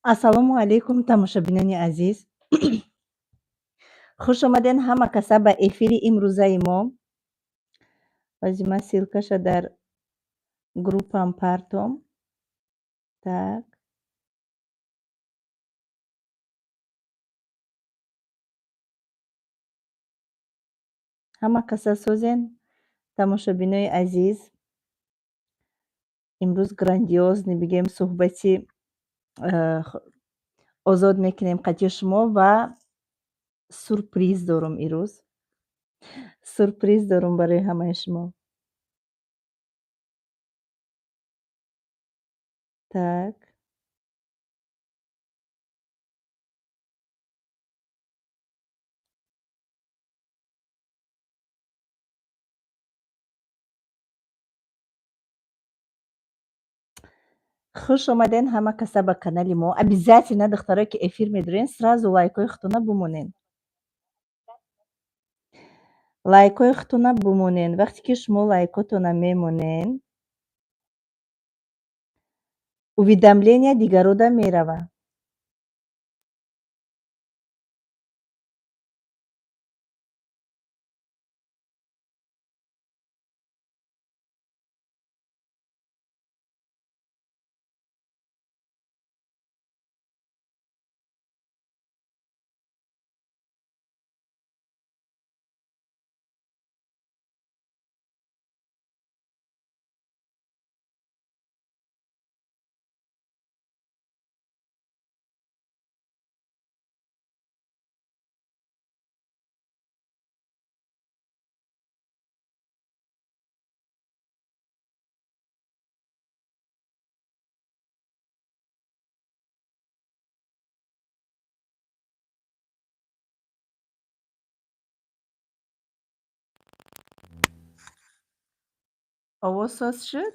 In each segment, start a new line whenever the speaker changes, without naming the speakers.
Ассалому алайкум, тамошобинони азиз. Хуш омаден ҳама каса ба эфири имрӯзаи мо. Ҳози ман ссылкаша дар группам партом. Так. Ҳама каса созен, тамошобинои азиз. Имрӯз грандиозный, бигем, суҳбати озод мекунем қатъи шумо ва сюрприз дорум ирӯз. Сюрприз дорум барои ҳамаи шумо. Так. Хуш омаден ҳама каса ба канали мо. Обязательно, духтарое ки эфир медорен, сразу лайкҳои худтона бимонен. Лайкҳои худтона бимонен. Вақте ки шумо лайкотона мемонен, уведомления дигарода мерава. Овоз соз шуд?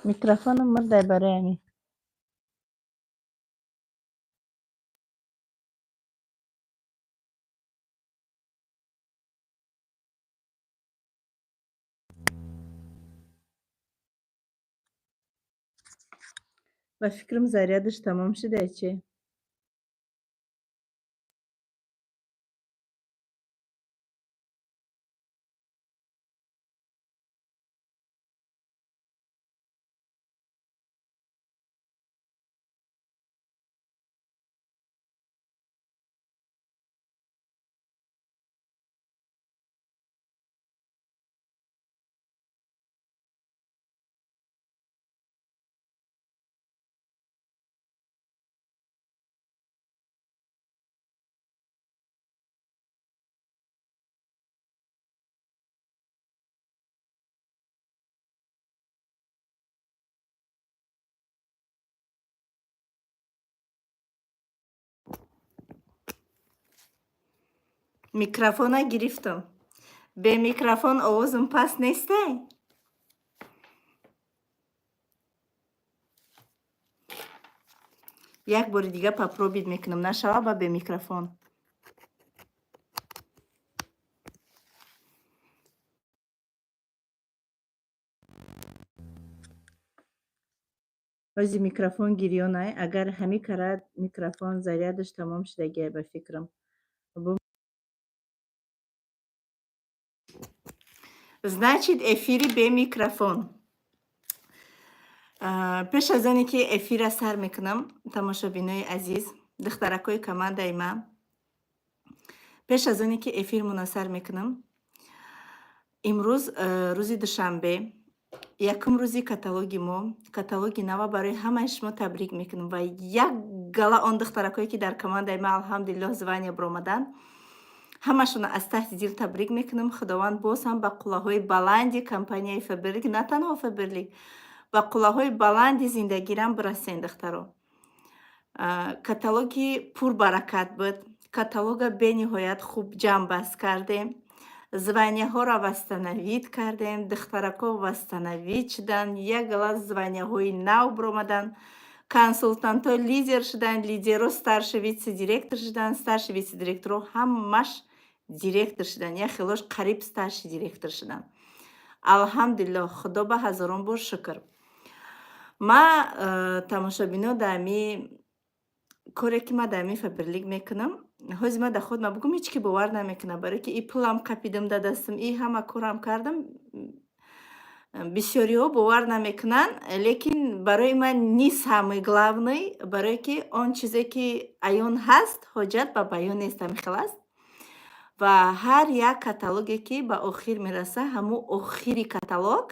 Микрофоном мурдай барои ҳамин. Ба фикрам, зарядаш тамом шуда чӣ? Микрофона гирифтам. Бе микрофон овозум паст нестай? Як бори дига попробить мекунам, нашава, ба бе микрофон. Ҳози микрофон гирёнай, агар ҳамин карад, микрофон зарядаш тамом шудагиай, ба фикрам. Значит, эфири бе микрофон. Пеш аз оне ки эфира сар мекунам, тамошобинои азиз, духтаракҳои командаи ман, пеш аз оне ки эфирмона сар мекунам, имрӯз рӯзи душанбе, якум рӯзи каталоги мо, каталоги нава барои ҳамаи шумо табрик мекунам ва як гала он духтаракҳое ки дар командаи ман, алҳамдулиллоҳ, звания баромаданд, ҳамашонро аз таҳти дил табрик мекунам. Худованд боз ҳам ба қуллаҳои баланди компанияи Фаберлик, на танҳо Фаберлик, ба қуллаҳои баланди зиндагирам бирасен, духтаро. Каталоги пурбаракат буд. Каталога бениҳоят хуб ҷамъбаст кардем, званияҳоро восстановить кардем, духтаракҳо восстановить шуданд, як гала званияҳои нав баромаданд. Консултантҳо лидер шуданд, лидерҳо старший вице-директор шуданд, старший вице-директорҳо ҳамаш директор шуданд, як хелош қариб старший директор шуданд. Алҳамдулиллоҳ, Худо ба ҳазорон бор шукр. Ма тамошобино, дар ами коре, ки ман дар ами Фаберлик мекунам, ҳози ман дар худ ма бугум, ҳеҷ ки бовар намекунад, барое ки и пулам қапидам дар дастам, и ҳама корам кардам, бисёриҳо бовар намекунанд, лекин барои ман не самый главный, барое ки он чизе, ки аён ҳаст, ҳоҷат ба баён нест, ҳамин хел аст. Ва ҳар як каталоге, ки ба охир мераса, ҳамун охири каталог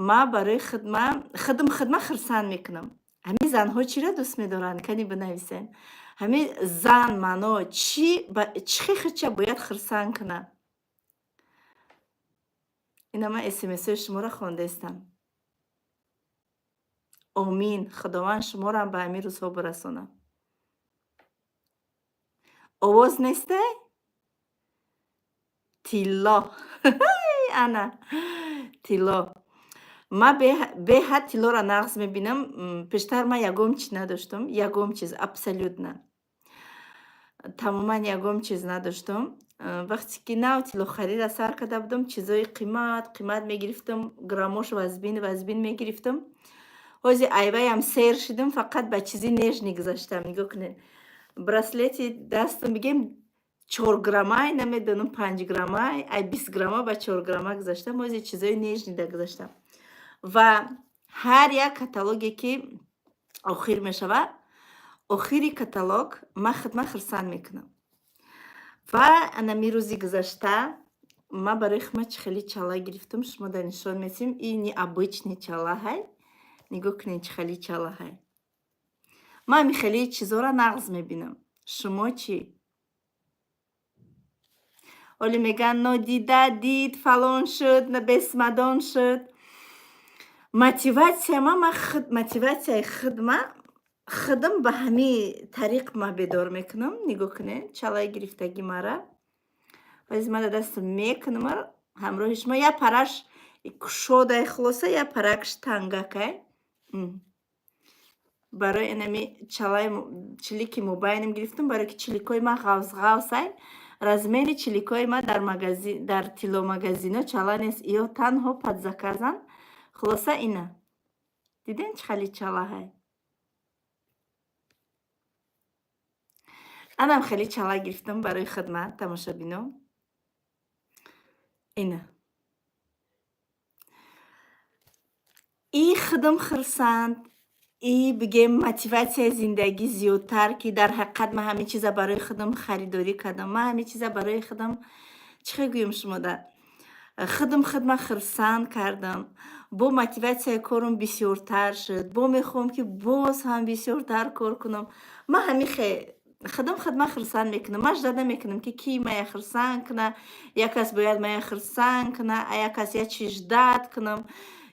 ма барои худма худм худма хурсанд мекунам. Ҳамин занҳо чиро дӯст медоранд? Кани бинависен. Ҳамин зан маъно чӣ ба чӣ хел худша бояд хурсанд кунад? Ина ман смсҳои шуморо хондаистам. Омин, Худованд шуморо ба ҳамин рӯзҳо бирасонад. Овоз несте? Тилло. Ана, тилло. Ман беҳад тиллоро нағз мебинам. Пештар ман ягон чиз надоштам, ягон чиз, абсолютно. Тамоман ягон чиз надоштам. Вақте ки нав тиллохариро сар карда будам, чизои қимат қимат мегирифтам, граммош вазбин вазбин мегирифтам. Ҳози айваям сер шудам, фақат ба чизи нежный гузаштам. Нигоҳ кунед. Браслети дастам, бигем, 4 граммай, намедонам, 5 граммай, ай 20 грамма ба 4 грамма гузаштам, ҳози чизои нежныйда гузаштам. Ва ҳар як каталоге, ки охир мешавад, охири каталог ман худма хурсанд мекунам. Ва анами рӯзи гузашта ман барои худма чӣ хеле чала гирифтам, шумо дар нишон месим. И необычный чала ҳай. Нигоҳ кунед, чӣ хеле чала ҳай. Ман ҳамин хеле чизҳоро нағз мебинам. Шумо чӣ? Ҳоле мегӯянд, нодида дид, фалон шуд, бесмадон шуд. Мотиватсия ман худ мотиватсияи худма худам ба ҳамин тариқ ман бедор мекунам. Нигоҳ кунед, чалаи гирифтагӣ мара. Ҳози ман дар дастам мекунам ҳамроҳи шумо. Як параш кушодай, хулоса, як паракш тангакай. Барои инами чалаи чилики мобайнам гирифтам, барое ки чиликҳои ман ғавс ғавсай. Размери чиликҳои ман дар магазин, дар тилломагазино чала нест, иё танҳо под заказанд. Хулоса, ина. Дидем, чӣ хеле чала ҳай. Анам хеле чала гирифтам барои хидмат, тамошобино. Ина. И худам хурсанд, и бигем, мотиватсияи зиндагӣ зиёдтар, ки дар ҳақиқат ман ҳамин чиза барои худам харидорӣ кардам. Ман ҳамин чиза барои худам, чӣ хел гӯям шумода, худам худма хурсанд кардам. Бо мотиватсияи корам бисёртар шуд. Бо мехоҳам, ки боз ҳам бисёртар кор кунам. Ман ҳамин худам худма хурсанд мекунам. Ман ждать намекунам, ки ки мая хурсанд куна, як кас бояд мая хурсанд куна, як кас як чи ждать кунам,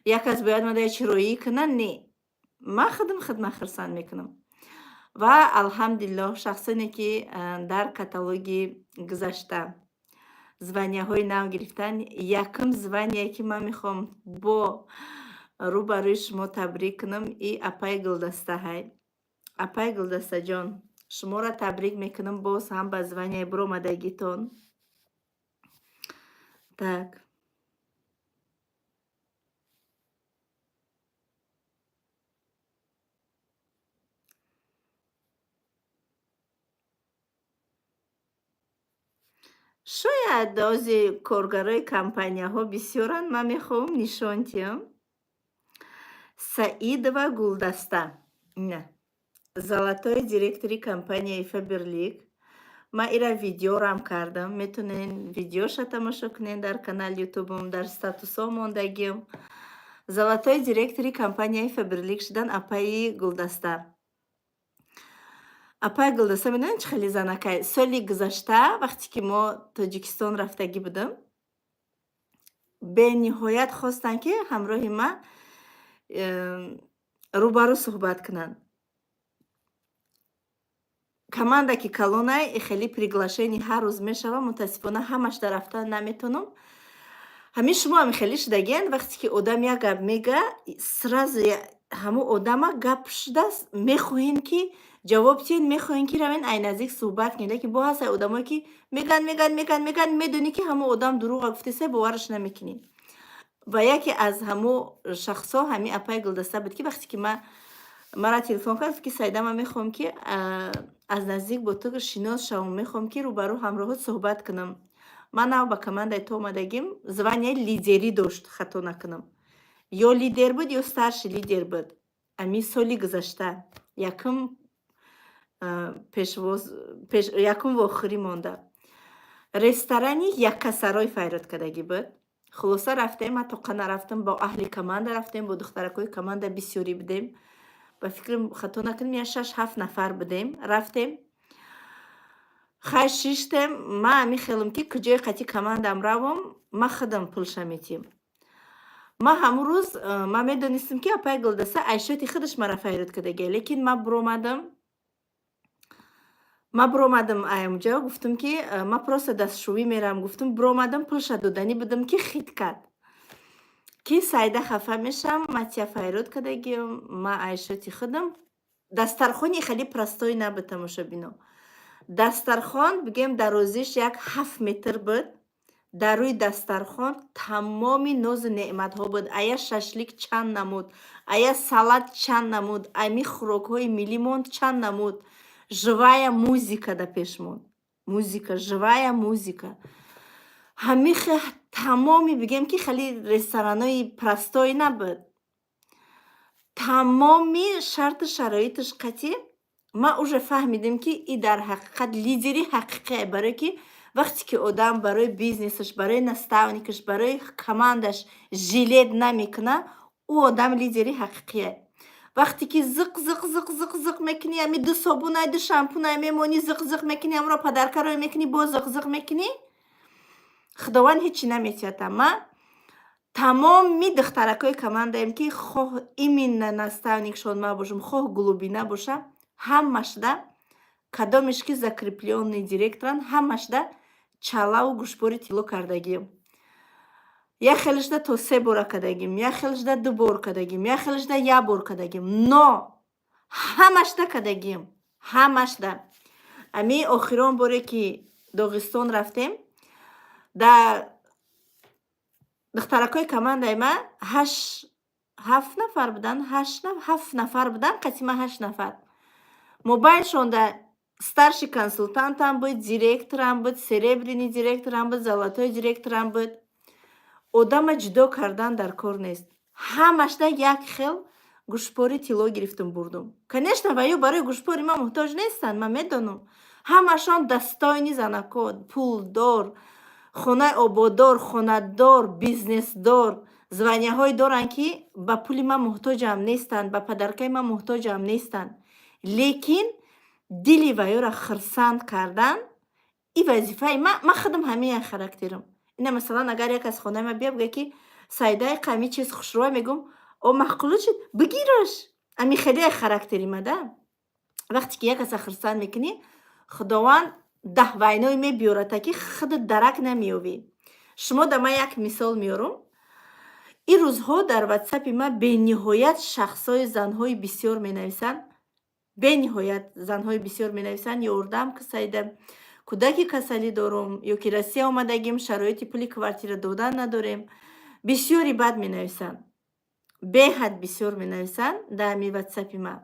як кас бояд мада як чи роӣ куна. Не. Ман худам худма хурсанд мекунам. Ва алҳамдулиллоҳ, шахсоне, ки дар каталоги гузашта званияҳои нав гирифтанд, якум звание, ки ман мехоҳам бо рӯ ба рӯи шумо табрик кунам, и апаи Гулдаста ҳай. Апаи Гулдастаҷон, шуморо табрик мекунам боз ҳам ба званияи биромадагитон. Так. Шояд ози коргарои компанияҳо бисёранд, ман мехоҳам нишон диҳам. Саидова Гулдаста. Ина. Золотой директори компанияи Фаберлик. Ман ира видеорам кардам. Метавонед видеоша тамошо кунед дар канали ютубам, дар статусҳо мондагиам. Золотой директори компанияи Фаберлик шудан апаи Гулдаста. Апаи Гулдаста, медонед, чӣ хеле занакай? Соли гузашта, вақте ки мо Тоҷикистон рафтагӣ будем, бениҳоят хостанд, ки ҳамроҳи ман рӯбарӯ суҳбат кунанд. Команда ки калонай, хеле приглашение ҳар рӯз мешавад, мутаассифона, ҳамаш дар рафтан наметавонам. Ҳамин шумо ҳам хеле шудагианд, вақте ки одам як гап мега, сразу Ҳамун одама гап шудааст, мехоҳем, ки ҷавоб диҳед, мехоҳем, ки равен ай наздик суҳбат кунед, лекин бо ҳастае одамое, ки мегӯянд, мегӯянд, мегӯянд, мегӯянд, медонӣ, ки ҳамун одам дурӯға гуфтеса, бовараш намекунӣ. Ва яке аз ҳамун шахсҳо ҳамин апаи Гулдаста буд, ки вақте ки ман мара телефон кард, гуфт, ки: «Саида, ман мехоҳам, ки аз наздик бо ту шинос шавам, мехоҳам, ки рӯбарӯ ҳамроҳат суҳбат кунам. Ман нав ба командаи ту омадагим». Звания лидерӣ дошт, хато накунам, ё лидер буд, ё старший лидер буд. Ами соли гузашта якум пешвоз, якум вохӯрӣ монда, ресторани Яккасарой файрод кардагӣ буд. Хулоса, рафтем, ман тоқа нарафтам, бо аҳли команда рафтем, бо духтаракҳои команда. Бисёрӣ будем, ба фикрам, хато накунем, я шаш ҳафт нафар будем. Рафтем, хай, шиштем. Ман ами хелам, ки куҷои қати командам равам, ман худам пулша метиҳам. Ман ҳамун рӯз ман медонистам, ки апаи Гулдаса ай счёти худаш мара файрод кардагия, лекин ман биромадам аямҷо, гуфтам, ки ман просто дастшӯӣ меравам, гуфтам. Биромадам, пулша доданӣ будам, ки хит кард, ки: «Сайда, хафа мешавам, ман тия файрод кардагиам, ман ай счёти худам». Дастархони хеле простой набуд, тамошобино. Дастархон, бигем, дарозиш як 7 метр буд. Дар рӯи дастархон тамоми нозу неъматҳо буд: ая шашлик чанд намуд, ая салат чанд намуд, ами хӯрокҳои миллӣ монд чанд намуд. Живая музыка да пеш монд, музыка, живая музыка. Ҳамихе тамоми, бигем, ки хеле ресторанои простой набуд, тамоми шарту шароиташ қатъӣ. Ман уже фаҳмидем, ки и дар ҳақиқат лидери ҳақиқие, барое ки вақте ки одам барои бизнесаш, барои наставникаш, барои командаш жалеть намекунад, ӯ одам лидери ҳақиқие. Вақте ки зиқ, зиқ, зиқ, зиқ, зиқ мекунӣ, ами ду собунай, ду шампунай мемонӣ, зиқ, зиқ мекунӣ, амро подаркаро мекунӣ, боз зиқ, зиқ мекунӣ, Худованд ҳечи наметиҳад. Ман тамоми духтаракҳои командаем, ки хоҳ именно наставникшон ман бошам, хоҳ глубина бошам, ҳамашда, кадомеш ки закреплённый директоранд, ҳамашда чалаву гӯшбори тилло кардагием. Як хелашда то се бора кардагим, як хелашда ду бор кардагим, як хелашда як бор кардагим, но ҳамашда кардагием, ҳамашда. Ами охирон боре, ки Доғистон рафтем, да духтаракҳои командаи ман ҳашт ҳафт нафар буданд, ҳашт ҳафт нафар буданд, қатъи ман ҳашт нафар. Мобайлшонда старший консултантам буд, директорам буд, серебряный директорам буд, золотой директорам буд. Одама ҷудо кардан дар кор нест. Ҳамашда як хел гӯшпори тилло гирифтум, бурдум. Конечно, ва ё барои гӯшпори ман муҳтоҷ нестанд, ман медонам. Ҳамашон достойный занако, пулдор, хонаи ободдор, хонадор, бизнесдор, званияҳое доранд, ки ба пули ман муҳтоҷам нестанд, ба подаркаи ман муҳтоҷам нестанд, лекин дили ваёра хирсанд кардан и вазифаи ман. Ман худам ҳамин характерам. Ина, масалан, агар як аз хонаи ман бия, бигӯяд, ки: «Сайдаи, қами чиз хушрӯя», мегӯм: «О, маъқулу шуд, бигираш». Ами хеле характери ма да. Вақте ки як каса хирсанд мекунӣ, Худованд даҳ вайное мебиёрада, ки худат дарак намеёбӣ. Шумо да ман як мисол меёрам. Ин рӯзҳо дар ватсапи ман бениҳоят шахсҳои занҳои бисёр менависанд, бениҳоят занҳои бисёр менависанд: «Ёрдам ки, Саида, кӯдаки касалӣ дорум», ё ки «Россия омадагим, шароити пули квартира додан надорем». Бисёри бад менависанд, беҳад бисёр менависанд дар ҳами ватсапи ман.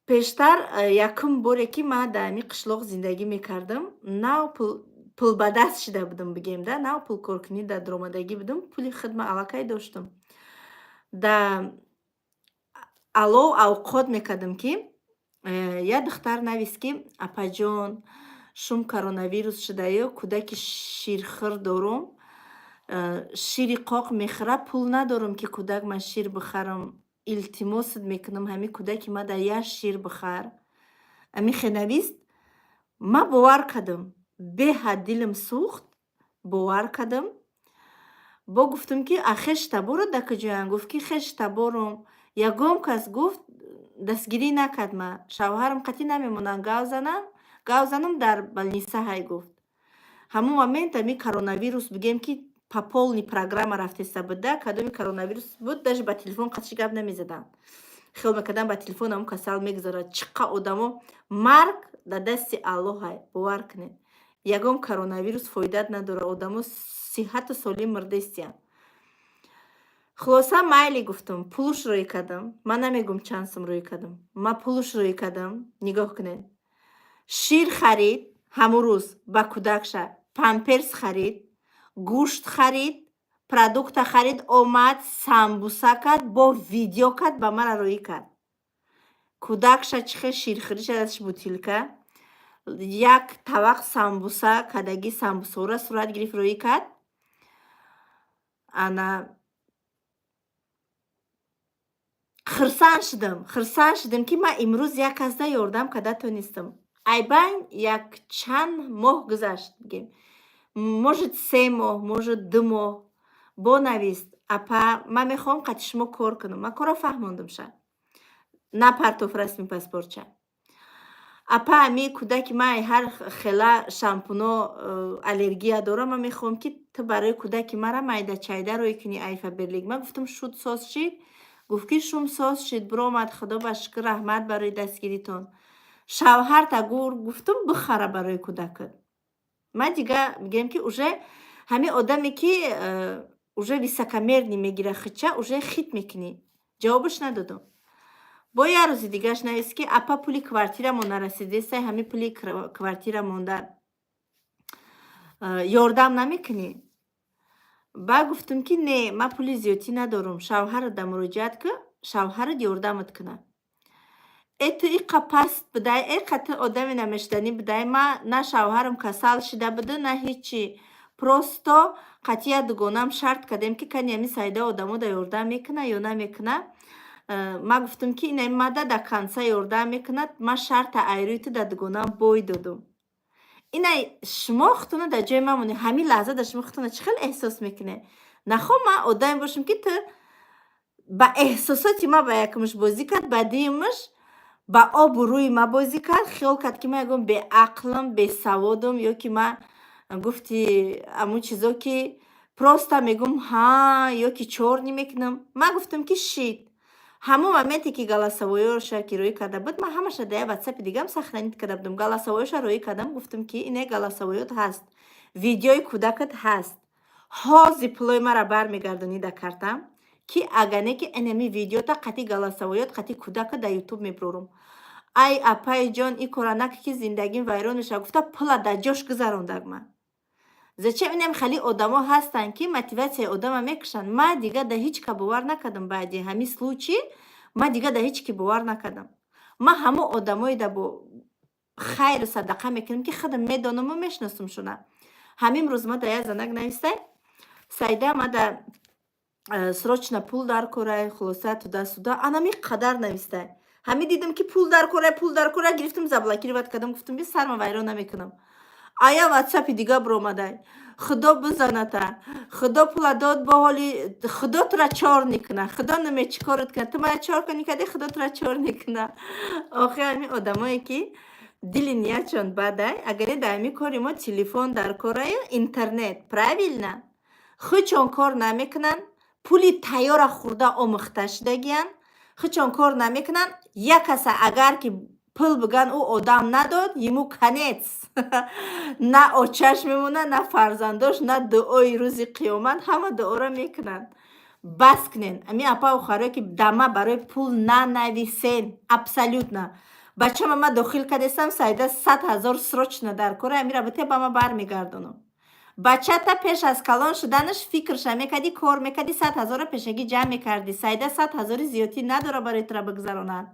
Пештар якум боре, ки ман дар ҳами қишлоқ зиндагӣ мекардам, нав пулбадаст шида будам, бигем да, нав пулкоркунӣ дар даромадагӣ будам, пули худма аллакай доштам. Да алов авқот мекардам, ки як духтар навист, ки: «Апаҷон, шум коронавирус шудаю, кӯдаки ширхӯр дорум, шири қоқ мехӯрад, пул надорам, ки кӯдак ман шир бихарам, илтимосат мекунам, ҳамин кӯдаки ма дар як шир бихар». Амихе навист, ман бовар кардам, беҳад дилам сӯхт, бовар кардам. Бо гуфтам, ки: «А хеш таборо дар куҷоянд?» Гуфт, ки хеш таборум ягон кас, гуфт, дастгирӣ накард, ма шавҳарам қатъӣ намемонанд гав занам, гав занам дар больница ҳай, гуфт. Ҳамон момент ами коронавирус, бигем, ки По полной программа рафтеста буда. Кадоми коронавирус буд, даже ба телефон қатиши гап намезаданд, хиёл мекардам, ба телефон ҳамун касал мегузарад. Чӣ қа одамо. Марг дар дасти Аллоҳай, бовар кунед, ягон коронавирус фоидат надорад. Одамо сиҳату солим мурдестиянд. Хулоса, майли, гуфтум, пулуш рӯй кардам. Ман намегӯм, чанд сум рӯй кардам. Ман пулуш рӯй кардам. Нигоҳ кунед, шир харид ҳамун рӯз ба кӯдакша, памперс харид, гӯшт харид, продукта харид, омад, самбуса кард, бо видео кард, ба мара рӯӣ кард. Кӯдакша чӣ хел ширхӯриша, дасташ бутылка, як табақ самбуса кадаги, самбусаҳоро сурат гирифт, рӯӣ кард. Ана, хурсанд шудам, хурсанд шудам, ки ман имрӯз як касда ёрдам карда тонистам. Айбайн якчанд моҳ гузашт, бигем, может, 3 моҳ, может, 2 моҳ. Бо навист: «Апа, ман мехоҳам қати шумо кор кунам». Ман корро фаҳмондамша, напартоф расми паспортча. «Апа, ами кӯдаки ман ҳар хела шампуно аллергия дорам. Ман мехоҳам, ки ту барои кӯдаки мара майда чайда рӯй кунӣ ай Фаберлик». Ман гуфтам: «Шуд, соз шид?» Гуфт, ки шум соз шид, биромад, худо ба шукр, раҳмат барои дастгиритон. Шавҳарта гур гуфтум, бихара барои кӯдакат. Ман дига мегӯям, ки уже ҳамин одаме, ки уже высокомерный мегира хича, уже хит мекунӣ. Ҷавобаш надодам. Бо як рӯзи дигараш навист, ки: «Апа, пули квартирамо нарасидесай, ҳамин пули квартира монда, ёрдам намекунӣ?» Баъд гуфтам, ки не, ман пули зиёдтӣ надорам, шавҳарат да муроҷиат кун, шавҳарат ёрдамат кунад. «Э, ту иқа паст будай, эқа ту одами намешуданӣ будай. Ман на шавҳарам касал шида буда, на ҳечи, просто қатъи як дугонаам шарт кардем, ки кани ҳамин Саида одамо да ёрдам мекунад ё намекунад. Ман гуфтам, ки ина мада до конца ёрдам мекунад. Ман шарта айрӯи ту дар дугонаам бой додум». Ина шумо худтона дар ҷои ман монед. Ҳамин лаҳза дар шумо худтона чӣ хел эҳсос мекунед? Нахоҳ ман одаме бошам, ки ту ба эҳсосоти ман ба якумш бозӣ кард, ба дуюмаш ба обу рӯи ман бозӣ кард, хиёл кард, ки ман ягон беақлам, бесаводам ё ки ман гуфти ҳамун чизо, ки просто мегӯм ҳа ё ки чорнӣ мекунам. Ман гуфтам, ки шид. Ҳамон моменте, ки голосовойҳоша ки рӯӣ карда буд, ман ҳамаша дар як ватсапи дигам сохранить карда будам. Голосовойҳоша рӯӣ кардам, гуфтам, ки ине голосовойҳот ҳаст, видеои кӯдакат ҳаст, ҳозир пулои маро бармегардонӣ дар картам, ки агар не, ки инами видеота қати голосовойҳот, қати кӯдакат дар Ютуб мебурорум. «Ай, апаи ҷон, ин кора накӣ, ки зиндагим вайрон мешавад», гуфта, пула дар ҷош гузарондак. Ман зачем? Инам хеле одамо ҳастанд, ки мотиватсияи одама мекушанд. Ман дигар дар ҳеҷ ка бовар накардам. Баъди ҳамин случай ман дигар дар ҳеҷ ки бовар накардам. Ман ҳамон одамое да бо хайру садақа мекунам, ки худам медонаму мешиносумшона. Ҳамин рӯз ма дар як занак навистай: «Саида, ма да срочно пул дар корай», хулоса, туда-сюда, анами қадар навистай. Ҳамин дидам, ки пул дар корай, пул дар корай, гирифтам, заблокировать кардам. Гуфтам: «Би, сарма вайрон намекунам». Ая ватсапи дига биромадай: «Худо бизаната, худо пула дод, бо ҳоли худо тура чор мекуна, худо наме чӣ корот куна, ту мая чор кунӣ кардӣ, худо тура чор мекуна». Охи, ҳамин одамое, ки дили ниятшон бадай. Агар не, дар ҳамин кори мо телефон дар кораю интернет, правильно? Худшон кор намекунанд, пули тайёра хӯрда омӯхта шудагиянд, худшон кор намекунанд. Як каса агар ки пул биган, ӯ одам надод, ему конец. На очаш мемонад, на фарзандош, на дуои рӯзи қиёмат. Ҳама дуоро мекунанд. Бас кунен, ами апа охаро, ки дама барои пул нанависен. Абсолютно. Бачама ма дохил кардесам, Сайда, 100 000 срочно дар кора, амира бите, ба ма бармегардонам. Бачата пеш аз калон шуданаш фикрша мекардӣ, кор мекардӣ, 100 000-ро пешагӣ ҷамъ мекардӣ. Сайда 100 000-и зиёдтӣ надора барои тура бигзаронад.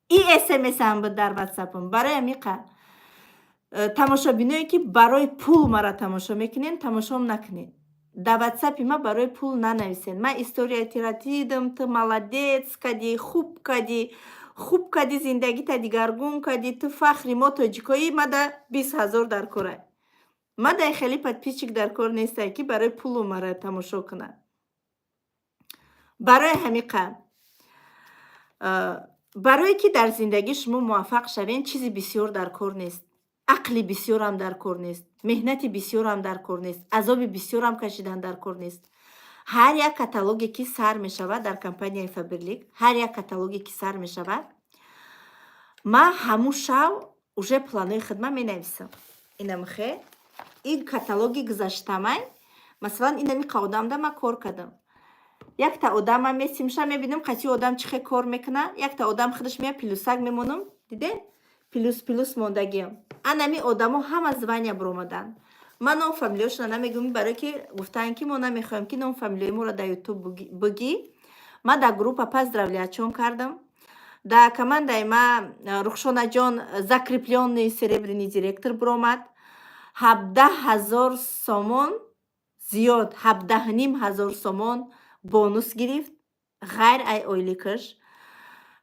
И смсам буд дар ватсапам. Барои амиқа тамошобиное, ки барои пул мара тамошо мекунен, тамошом накунед. Дар ватсапи ма барои пул нанависен. Ман историяи тира дидам, ту молодец кардӣ, хуб кардӣ, хуб кардӣ, зиндагита дигаргун кардӣ, ту фахри мо тоҷикоӣ. Мада 20 000 дар корай. Мада хеле подписчик дар кор нестай, ки барои пулу мара тамошо кунад. Барои ҳамиқа, барое ки дар зиндагӣ шумо муваффақ шавен, чизи бисёр дар кор нест. Ақли бисёрам дар кор нест, меҳнати бисёрам дар кор нест, азоби бисёрам кашидан дар кор нест. Ҳар як каталоге, ки сар мешавад дар компанияи Фаберлик, ҳар як каталоге, ки сар мешавад, ман ҳамун шав уже планои хидмат менависам. Инамхе ин каталоги гузаштамай, масалан, инами одамда ман кор кардам. Якта одама месимша, мебинам, қати одам чӣ хел кор мекунад. Якта одам худаш меяд, плюсак мемонам, дидем, плюс плюс мондагиам. Анами одамо ҳама звания биромаданд. Ман ном фамилиёшона намегӯм, барое ки гуфтаанд, ки мо намехоҳем, ки ном фамилиёи моро дар Ютуб бигӣ. Ман дар группа поздравлячон кардам. Дар командаи ма Рухшонаҷон закреплённый серебряный директор биромад, 17 000 сомон зиёд, 17,5 ҳазор сомон бонус гирифт, ғайр ай ойликаш.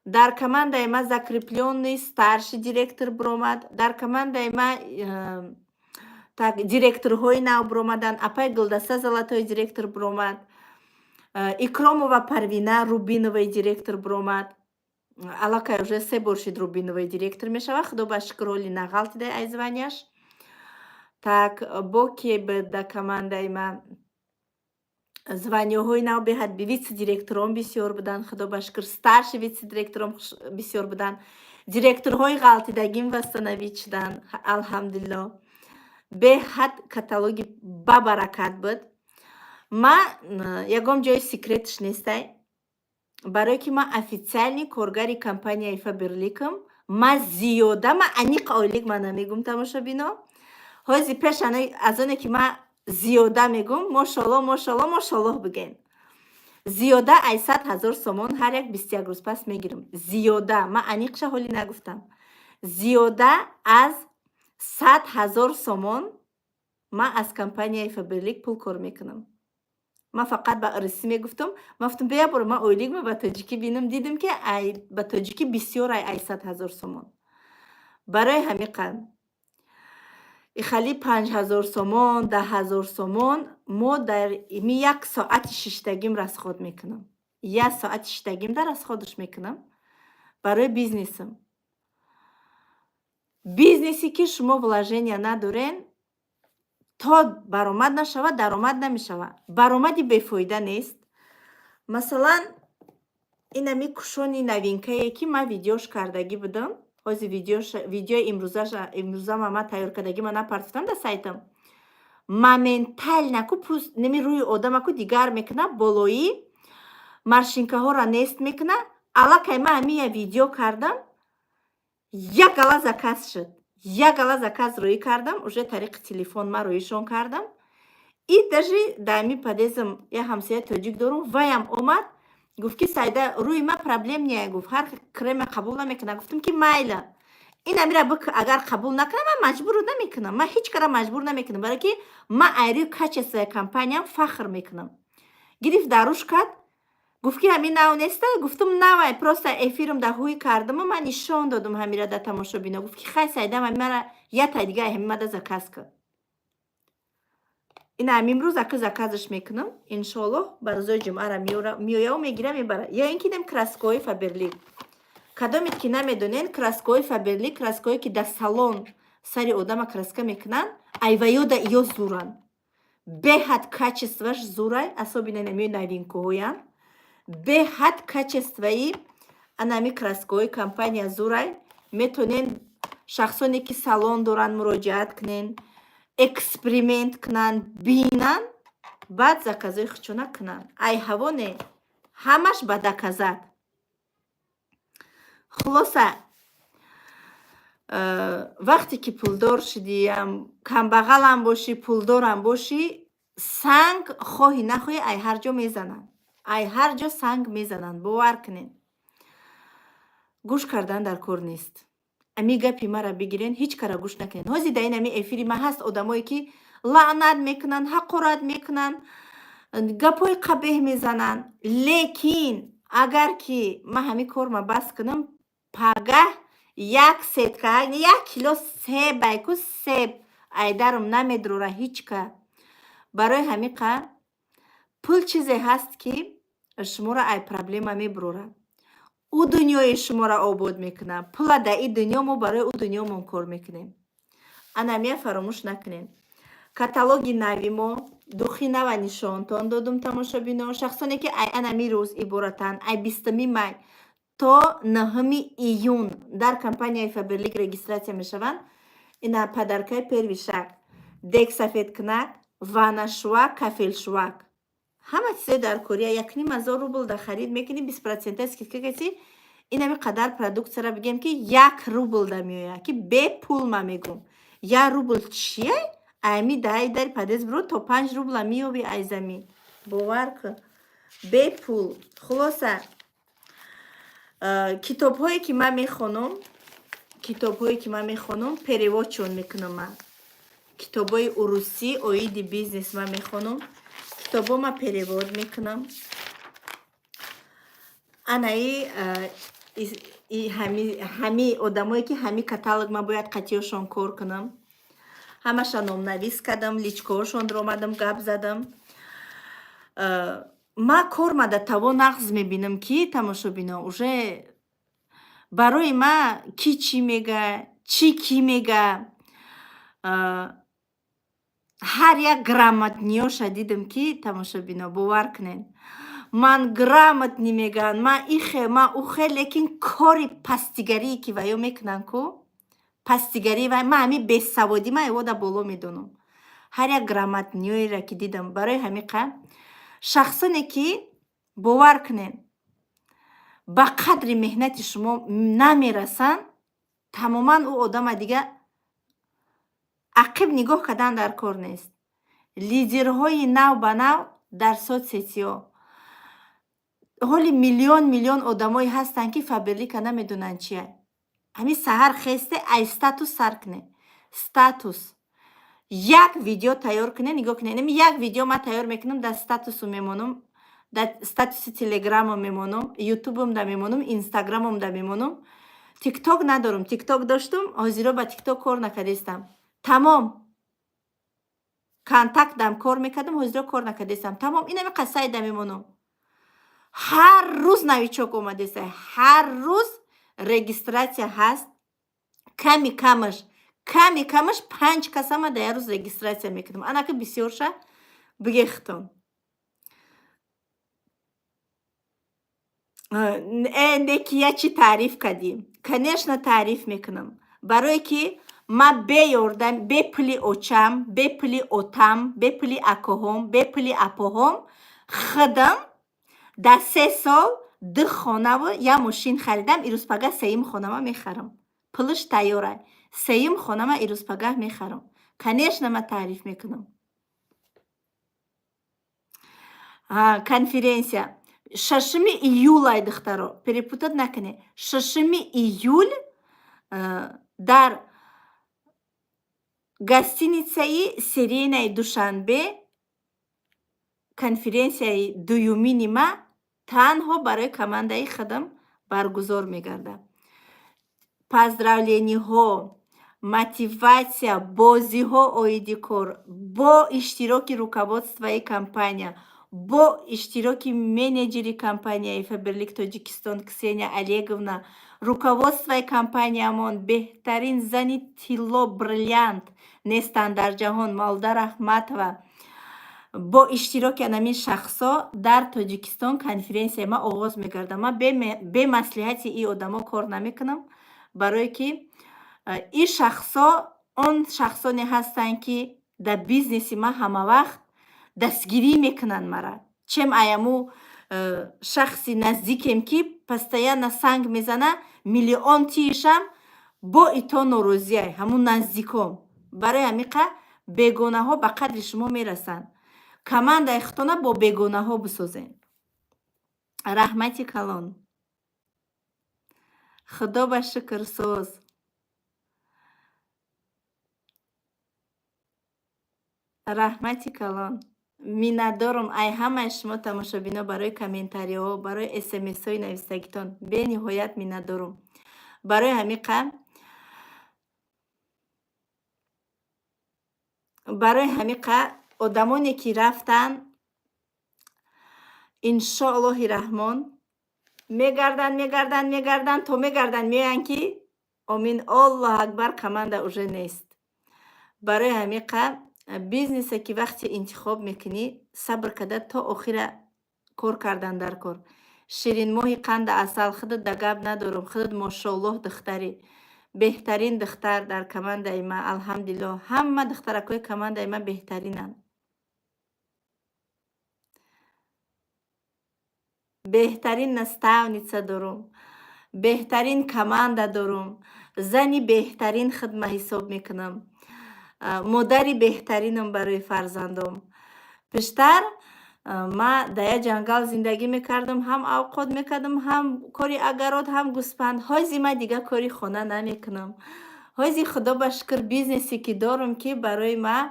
Дар командаи ма закреплённый старший директор биромад. Дар командаи ма так, директорҳои нав биромаданд. Апай Гулдаста золотой директор биромад, Икромова Парвина рубиновый директор биромад. Аллакай уже се бор шид рубиновый директор мешавад, худо ба шукр, ҳоли нағалтида ай званияш. Так, бо ке буд дар командаи ма званияҳои нав? Беҳад вице-директорон бисёр буданд, худо ба шукр, старший вице-директорон бисёр буданд, директорҳои ғалтидагим восстановить шуданд, алҳамдулилло. Беҳад каталоги бабаракат буд. Ман ягон ҷои секретш нестай, барое ки ман официальный коргари компанияи Фаберликам. Ман зиёда, ман аниқ ойлик ман намегум, тамошобино. Ҳози пеш аз оне ки ман зиёда мегум, мошолло, мошолло, мошоллоҳ бигӯен. Зиёда ай 100 000 сомон ҳар як 21 рӯз пас мегирам. Зиёда, ман аниқша ҳолӣ нагуфтам, зиёда аз 100 000 сомон ман аз компанияи Фаберлик пул кор мекунам. Ман фақат ба русӣ мегуфтам. Ман гуфтам, бия бор ман ойликма ба тоҷикӣ бинам. Дидам, ки ай ба тоҷикӣ бисёр ай 100 000 сомон. Барои ҳамин қад ихали 5000 сомон, 10 000 сомон мо дар ми як соати шиштагим расход мекунам. Як соати шиштагим да расходаш мекунам барои бизнесам. Бизнесе, ки шумо вложения надорен, то баромад нашавад, даромад намешавад. Баромади бефоида нест. Масалан, инами кушони новинкае, ки ман видеош кардагӣ будам, ҳозир видеои имрӯзама ман тайёр кардагима напартофтам дар сайтам. Моментально ку пӯст неми рӯи одамаку дигар мекунад, болоӣ морщинкаҳоро нест мекунад. Аллакай ман ҳамин видео кардам, як гала заказ шуд, як гала заказ рӯӣ кардам, уже тариқи телефон ман рӯишон кардам. И даже дар ҳамин подъездам як ҳамсояи тоҷик дорум, ваям омад, гуфт, ки Сайда, рӯи ман проблем не, гуфт, ҳар крема қабул намекунад. Гуфтам, ки майла, ин амира агар қабул накунам, ман маҷбур намекунам. Ман ҳеҷ кара маҷбур намекунам, барое ки ман айрӯи качествои компаниям фахр мекунам. Гирифт, даруш кард, гуфт, ки ҳамин нав неста? Гуфтам, навай, просто эфирам дар ҳуй кардаму ман нишон додум ҳамира дар тамошобино. Гуфт, ки хай, Сайда, мара ята дига ҳамин мада заказ кар. Ина имрӯз ака заказаш мекунам, иншоаллоҳ, ба рӯзои ҷумъара меояву мегира, мебара. Ё ин ки дем краскаҳои Фаберлик. Кадомед ки намедонен, краскаҳои Фаберлик, краскаҳое, ки дар салон сари одама краска мекунанд, айваёда иё зуранд, беҳад качествоаш зурай, особенно инамиёи новинкаҳоянд. Беҳад качествои анами краскаҳои компания зурай. Метонен шахсоне, ки салон доранд, муроҷиат кунен, эксперимент кунанд, бинанд, баъд заказҳои худшона кунанд. Ай ҳаво не, ҳамаш ба доказать. Хулоса, вақте ки пулдор шудиам, камбағалам бошӣ, пулдорам бошӣ, санг хоҳӣ нахоҳӣ ай ҳар ҷо мезананд, ай ҳар ҷо санг мезананд, бовар кунед. Гӯш кардан дар кор нест. Ами гапи мара бигирен, ҳеҷ кара гӯш накунед. Ҳозир дар ин ами эфири ман ҳаст одамое, ки лаънат мекунанд, ҳақорат мекунанд, гапҳои қабеҳ мезананд. Лекин агар ки ман ҳамин корма бас кунам, пагаҳ як сетка, як кило себ, айку себ айдарам намедурора ҳеҷ ка. Барои ҳамин қа пул чизе ҳаст, ки шуморо ай проблема мебурорад, ӯ дунёи шуморо обод мекунад. Пула дар ин дунё мо барои ӯ дунёмон кор мекунем. Анамия фаромӯш накунед. Каталоги нави мо, духи нава нишонтон додум, тамошобино. Шахсоне ки ай анами рӯз иборатанд, ай 20-уми май то 9-уми июн дар компанияи Фаберлик регистрация мешаванд, ина подаркаи первый шаг: дег сафедкунак, ваннашӯвак, кафелшӯвак, ҳама чизои дар Корея 1500 рубл да харид мекунӣ, 20 процента скидка каси. Инами қадар продукцияра бигем, ки 1 рубл да меояд, ки бепул. Ма мегум, 1 рубл чие? Ами даи дари подъезд биро, то 5 рубла меёби ай замин, бовар кун, бепул. Хулоса, китобҳое ки ман мехонам, китобҳое ки ман мехонам, переводшон мекунам. Ман китобҳои урусӣ оиди бизнес ман мехонам, китобҳо ман перевод мекунам. Анаи ҳами одамое ки ҳами каталог ман бояд қатъиёшон кор кунам, ҳамаша номнавис кардам, личкаҳошонро омадам, гап задам. Ман кор ма да таво нағз мебинам, ки тамошобино, уже барои ма ки чӣ мега, чӣ кӣ мега. Ҳар як грамотныйёша дидам, ки тамошобино, бовар кунед, ман грамотный мегӯянд, ман ихе, ман ухе, лекин кори пастигарие ки ваё мекунанд ку, пастигарӣ вай, ман ҳамин бесаводӣ ман эвода боло медонам. Ҳар як грамотныйёеро ки дидам, барои ҳамиқа шахсоне ки, бовар кунед, ба қадри меҳнати шумо намерасанд, тамоман ӯ одама дига ақиб нигоҳ кардан дар кор нест. Лидерҳои нав ба нав дар соцсетиҳо ҳоли миллион миллион одамое ҳастанд, ки Фаберлика намедонанд чия. Ҳамин саҳар хесте, ай статус сар кунед, статус як видео тайёр кунед, нигоҳ кунед. Инами як видео ман тайёр мекунам, дар статусу мемонам, дар статуси Телеграмам мемонам, Ютубам да мемонам, Инстаграмам да мемонам. Тикток надорам, Тикток доштум, ҳозиро ба Тикток кор накардистам. Тамом, Контактам кор мекардам, ҳозиро кор накардистам. Тамом, инами қассайда мемонам. Ҳар рӯз новичок омадеста, ҳар рӯз регистрация ҳаст. Ками камаш панҷ касама дар як рӯз регистрация мекунам. Анаки бисёрша бигехтон. Э, неки я чӣ таъриф кардӣ? Конечно, таъриф мекунам, барое ки ман бе ёрдам, бе пули очам, бе пули отам, бе пули акоҳом, бе пули апоҳом худам дар 3 сол ду хонаву як мошин харидам. Ирӯзпагаҳ сеюм хонама мехарам, пулаш тайёра, сеюм хонама ирӯзпагаҳ мехарам. Конечно, ман таъриф мекунам. Конференсия 6-уми июл ай, духтаро, перепутать накунед. 6-уми июл дар гостиницаи Сиренаи Душанбе конференсияи дуюмини ма танҳо барои командаи худам баргузор мегардад. Поздравлениҳо, мотивация, бозиҳо оиди кор бо иштироки руководствои компания, бо иштироки менеҷери компанияи Фаберлик Тоҷикистон Ксения Олеговна, руководствои компаниямон, беҳтарин зани тилло, бриллиант нестанд дар ҷаҳон, Мавлуда Раҳматова, бо иштироки анамин шахсҳо дар Тоҷикистон конференсияи ман оғоз мегардад. Ман бе маслиҳати ин одамо кор намекунам, барое ки ин шахсҳо он шахсоне ҳастанд, ки дар бизнеси ман ҳамавақт дастгирӣ мекунанд мара, чем аяму шахси наздикем, ки постоянно санг мезана, миллион тиишам бо ито норозиай ҳамун наздиком. Барои ҳамиқа бегонаҳо ба қадри шумо мерасанд. Командаи худтона бо бегонаҳо бисозед. Раҳмати калон, Худо ба шукр, соз. Раҳмати калон, миннатдорам ай ҳамаи шумо, тамошобино, барои комментариҳо, барои смсҳои навистагитон бениҳоят миннатдорам. Барои ҳамиқа одамоне ки рафтанд, иншоаллоҳи раҳмон, мегарданд, мегарданд, мегарданд, то мегарданд, меоянд, ки омин, Аллоҳ акбар, команда уже нест. Барои ҳамиқа бизнесе ки вақте интихоб мекунӣ, сабр карда то охира кор кардан дар кор. Ширинмоҳи қанду асал, худат да гап надорам, худат, мошоаллоҳ, духтарӣ. Беҳтарин духтар дар командаи ман, алҳамдулиллоҳ. Ҳама духтаракҳои командаи ман беҳтаринанд. Беҳтарин наставница дорум, беҳтарин команда дорум, зани беҳтарин хидма ҳисоб мекунам, модари беҳтаринам барои фарзандом. Пештар ман дар як ҷангал зиндагӣ мекардам, ҳам авқот мекардам, ҳам кори огород, ҳам гӯспанд. Ҳози ман дигар кори хона намекунам. Ҳози, худо ба шукр, бизнесе ки дорум, ки барои ман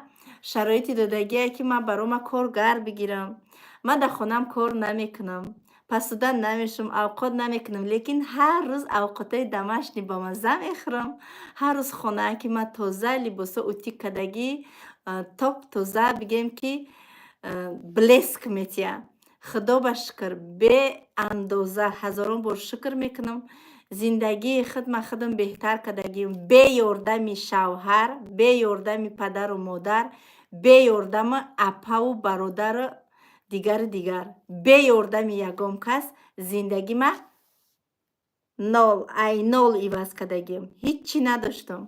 шароити додагие, ки ман барома коргар бигирам. Ман дар хонаам кор намекунам, посуда намешум, авқот намекунам, лекин ҳар рӯз авқотҳои домашний бамазза мехӯрам. Ҳар рӯз хонаа ки ман тоза, либосо утюг кардагӣ, топ тоза, бигем ки блеск метиҳад. Худо ба шукр, беандоза ҳазорон бор шукр мекунам. Зиндагии худ ман худам беҳтар кардагиам. Бе ёрдами шавҳар, бе ёрдами падару модар, бе ёрдами апаву бародару дигару дигар, бе ёрдами ягон кас зиндагима нол ай нол иваз кардагиам. Ҳиччи надоштам.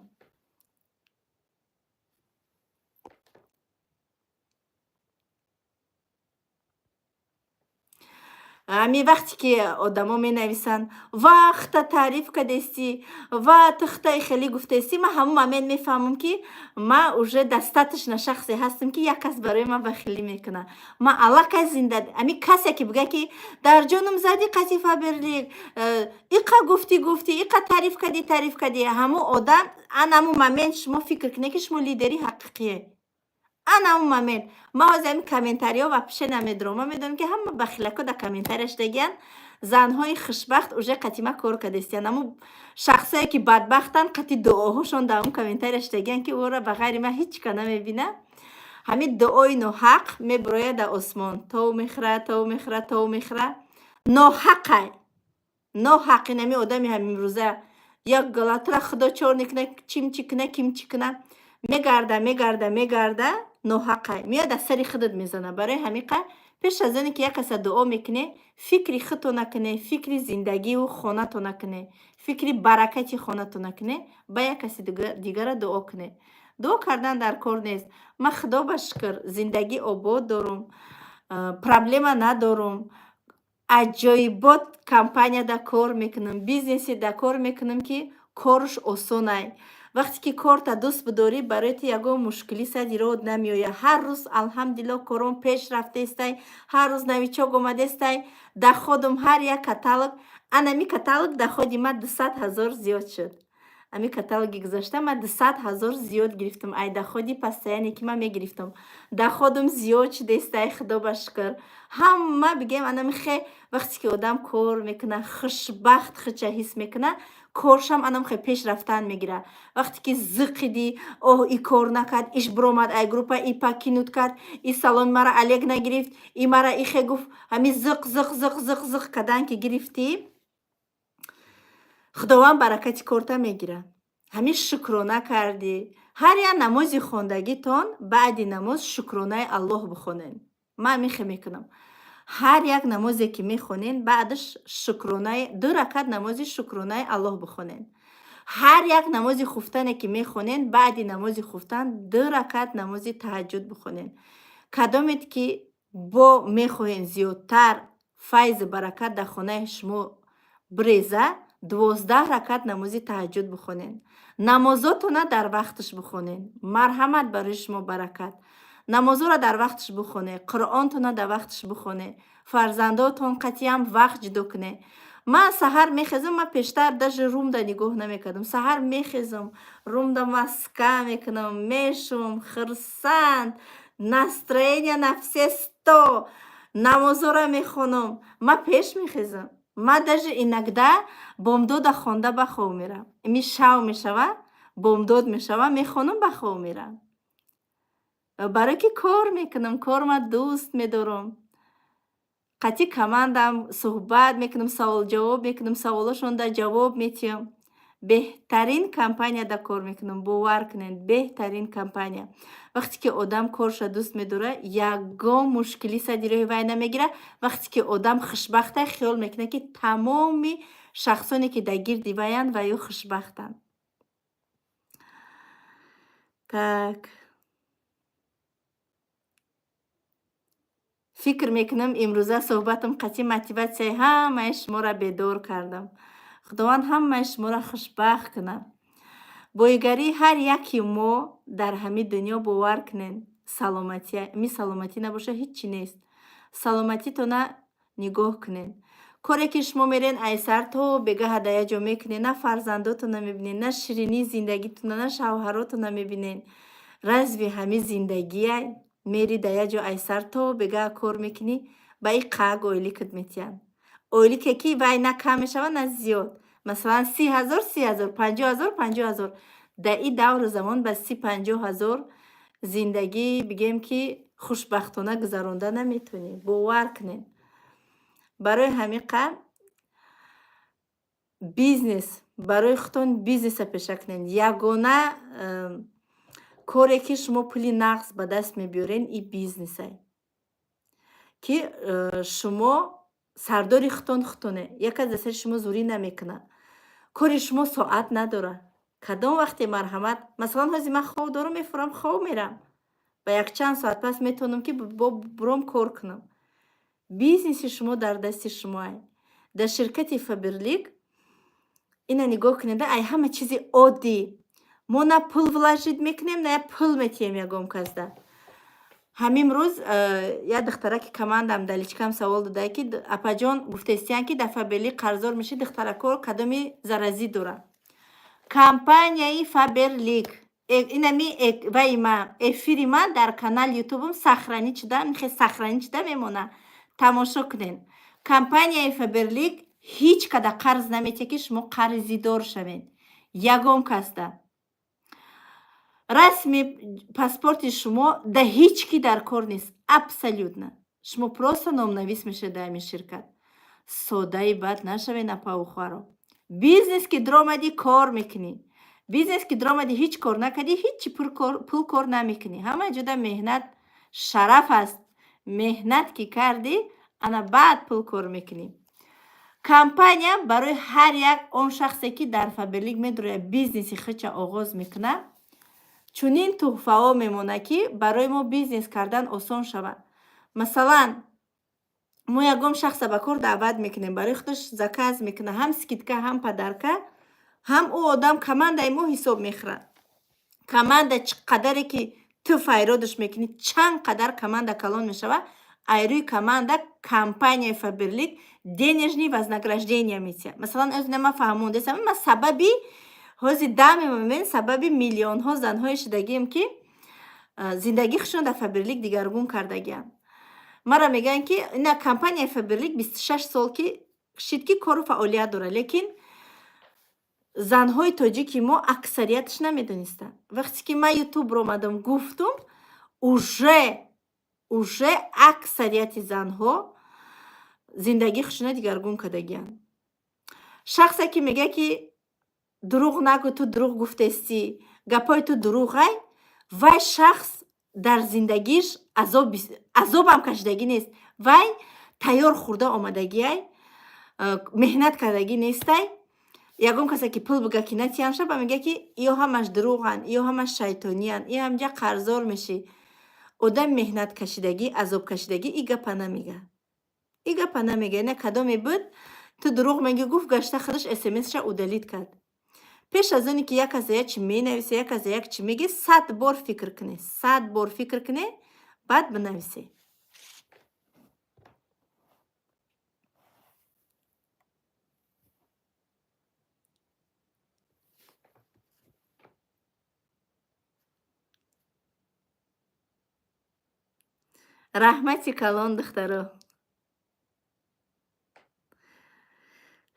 Ҳамин вақте ки одамо менависанд: «Ва хта таъриф кардестӣ, ва ту хтаи хеле гуфтаестӣ», ман ҳамон момент мефаҳмам, ки ман уже достаточно шахсе ҳастам, ки як кас барои ман бахилӣ мекунад. Ман аллакай зинда. Ҳамин касе ки бигӯяд, ки дар ҷонам зади қати Фаберлик, иқа гуфтӣ, гуфтӣ, иқа таъриф кардӣ, таъриф кардӣ, ҳамон одам, ан ҳамон момент шумо фикр кунед, ки шумо лидери ҳақиқие. Ан ҳамон момент. Ман ҳозир ҳамин комментариҳо вообще намедорам. Ман медонам, ки ҳама бахилако дар комментария шудагиянд. Занҳои хушбахт уже қати ман кор кардастиянд. Ҳамун шахсое ки бадбахтанд, қати дуоҳошон дар ҳамун комментария шудагиянд, ки ӯро ба ғайри ман ҳеҷ ка намебинад. Ҳамин дуои ноҳақ мебурояд дар осмон. Тов мехӯрад, тов мехӯрад, тов мехӯрад. Ноҳақай. Ноҳақ ин ҳамин одами ҳамимрӯза як галатра худо чор некунад, чим чӣ кунад, ким чӣ кунад. Мегарда, мегарда, мегарда, ноҳақай. Меояд, аз сари худат мезанад. Барои ҳамин қа пеш аз оне ки як каса дуо мекунед, фикри худто накунед, фикри зиндагиву хонато накунед, фикри баракати хонато накунед, ба як каси дигара дуо кунед. Дуо кардан дар кор нест. Ман, худо ба шукр, зиндагӣ обод дорум, проблема надорум, аҷоибот компанияда кор мекунам, бизнеседа кор мекунам, ки корш осонай. Вақте ки корта дӯст бидорӣ, барои ту ягон мушкилӣ сади род намеояд. Ҳар рӯз, алҳамдулиллоҳ, кором пеш рафтаестай, ҳар рӯз новичок омадестай, доходам ҳар як каталог, анами каталог доходи ман 200 000 зиёд шуд. Ҳамин каталоги гузашта ман 200 000 зиёд гирифтам ай доходи постоянный ки ман мегирифтам. Доходам зиёд шудестай, худо ба шукр. Ҳама бигем анами хе вақте ки одам кор мекунад, хушбахт худша ҳис мекунад, коршам анам хе пеш рафтан мегирад. Вақте ки зиқидӣ, оҳ, и кор накард, иш биромад ай группа, и покинуть кард, и саломи мара Олег нагирифт, и мара ихе гуфт, ҳамин зиқ, зиқ, зиқ, зиқ, зиқ кардан ки гирифтӣ, худованд баракати корта мегирад. Ҳамин шукрона кардӣ. Ҳар як намози хондагитон баъди намоз шукронаи Аллоҳ бихонед. Ман ҳамин хел мекунам. Ҳар як намозе ки мехонед, баъдаш шукронаи ду ракат намози шукронаи Аллоҳ бихонед. Ҳар як намози хуфтане ки мехонед, баъди намози хуфтан ду ракат намози таҳаҷҷуд бихонед. Кадомед ки бо мехоҳед зиёдтар файзу баракат дар хонаи шумо биреза, 12 ракат намози таҳаҷҷуд бихонед. Намозотона дар вақташ бихонед. Марҳамат, барои шумо баракат. Намозоро дар вақташ бихонед, Қуръонтона дар вақташ бихонед, фарзандотон қатъиан вақт ҷудо кунед. Ман саҳар мехезам, ман пештар даже румда нигоҳ намекардам. Саҳар мехезам, румда маска мекунам, мешум, хурсанд, настроение на все сто, намозоро мехонам. Ман пеш мехезам. Ман даже иногда бомдода хонда ба хоб мерам. Ими шав мешава, бомдод мешава, мехонам, ба хоб мерам. Барое ки кор мекунам, корма дӯст медорам. Қатъи командаам суҳбат мекунам, саволҷавоб мекунам, саволошонда ҷавоб метиҳам. Беҳтарин компанияда кор мекунам, бовар кунед, беҳтарин компания. Вақте ки одам корша дӯст медорад, ягон мушкилӣ сади роҳи вай намегирад. Вақте ки одам хушбахта, хиёл мекунад, ки тамоми шахсоне, ки дар гирди ваянд, ва ё хушбахтанд. Так. Фикр мекунам, имрӯза суҳбатам қатъи мотиватсияи ҳамаи шуморо бедор кардам. Худованд ҳамаи шуморо хушбахт кунад. Боигарии ҳар яки мо дар ҳамин дунё, бовар кунед, саломатия. Ми саломатӣ набоша, ҳеҷ чӣ нест. Саломатитона нигоҳ кунед. Коре ки шумо мерен, ай сар то бегаҳа дар як ҷо мекунед, на фарзандотона мебинед, на ширинии зиндагитона, на шавҳаротона мебинед. Разве ҳамин зиндагия? Мери дар як ҷо, ай сар то бегаҳа кор мекунӣ, ба и қаг ойликат метиҳанд. Ойлике ки вай на кам мешавад, на зиёд. Масалан, 30 000, 30 000, 50 000, 50 000. Дар ин давру замон ба 30-50 ҳазор зиндагӣ, бигем ки, хушбахтона гузаронда наметавонӣ, бовар кунед. Барои ҳамин қадр бизнес, барои худтон бизнеса пеша кунед. Ягона коре ки шумо пули нағз ба даст мебиёред, ин бизнесае ки шумо сардори худтон худтоне, як кас дар сари шумо зӯрӣ намекунад. Кори шумо соат надорад. Кадом вақте марҳамат, масалан, ҳозир ман хоб дорам, мефурам, хоб мерам, ба якчанд соат пас метавонам, ки буром кор кунам. Бизнеси шумо дар дасти шумоа. Дар ширкати Фаберлик ина нигоҳ кунед, ай ҳама чизи оддӣ мо на пул вложить мекунем, на пул метиҳем ягон касда. Ҳамин рӯз як духтараки командаам дар личкам савол додае, ки апаҷон, гуфтестиян, ки дар Фаберлик қарздор мешӣ, духтаракҳо кадоми заразӣ дорад. Компанияи Фаберлик, инами ваи ма, эфири ман дар канали ютубам сохранить шуда, хе сохранить шуда мемонад, тамошо кунед. Компанияи Фаберлик ҳеҷ када қарз наметиҳад, ки шумо қарзидор шавед ягон касда. Расми паспорти шумо да ҳеҷ ки дар кор нест, абсолютно. Шумо просто номнавис мешавед дар ҳамин ширкат. Содаи бад нашавед, апаву хоҳаро. Бизнес ки даромадӣ, кор мекунӣ. Бизнес ки даромадӣ, ҳеҷ кор накардӣ, ҳеҷи пул кор намекунӣ. Ҳама ҷода меҳнат шараф аст. Меҳнат ки кардӣ, ана баъд пул кор мекунӣ. Компания барои ҳар як он шахсе, ки дар Фаберлик медурояд, бизнеси худша оғоз мекунад, чунин тӯҳфаҳо мемонад, ки барои мо бизнес кардан осон шавад. Масалан, мо ягон шахса ба кор даъват мекунем, барои худаш заказ мекунад, ҳам скидка, ҳам подарка, ҳам ӯ одам командаи мо ҳисоб мехӯрад. Команда чӣ қадаре ки ту файродаш мекунӣ, чанд қадар команда калон мешавад, ай рӯи команда компанияи Фаберлик денежный вознаграждение метиҳад. Масалан, озина ман фаҳмондесам, ман сабаби ҳозир дами момент сабаби миллионҳо занҳое шудагием, ки зиндагии худшон дар Фаберлик дигаргун кардагианд. Мара мегӯянд, ки ина компанияи Фаберлик 26 сол ки шид, ки кору фаъолият дорад, лекин занҳои тоҷики мо аксарияташ намедонистанд. Вақте ки ман ютуб омадам, гуфтум, уже аксарияти занҳо зиндагии худшона дигаргун кардагианд. Шахсе ки мегӯяд, ки дурӯғ нагӯ, ту дурӯғ гуфтестӣ, гапҳои ту дурӯғай, вай шахс дар зиндагиш азобам кашидагӣ нест. Вай тайёр хӯрда омадагиай, меҳнат кардагӣ нестай. Ягон касе ки пул бига, ки натиҳам шаба, мегӯяд, ки ё ҳамаш дурӯғанд, ё ҳамаш шайтониянд, и ҳамҷа қарздор мешӣ. Одам меҳнаткашидагӣ, азобкашидагӣ и гапа намега, и гапа намега. Ина кадоме буд, ту дурӯғ мегӯ, гуфт, гашта худаш смсша удалить кард. Пеш аз оне ки як каса як чи менависе, як каса як чи меге, 100 бор фикр кунед, 100 бор фикр кунед, баъд бинависе. Раҳмати калон, духтаро.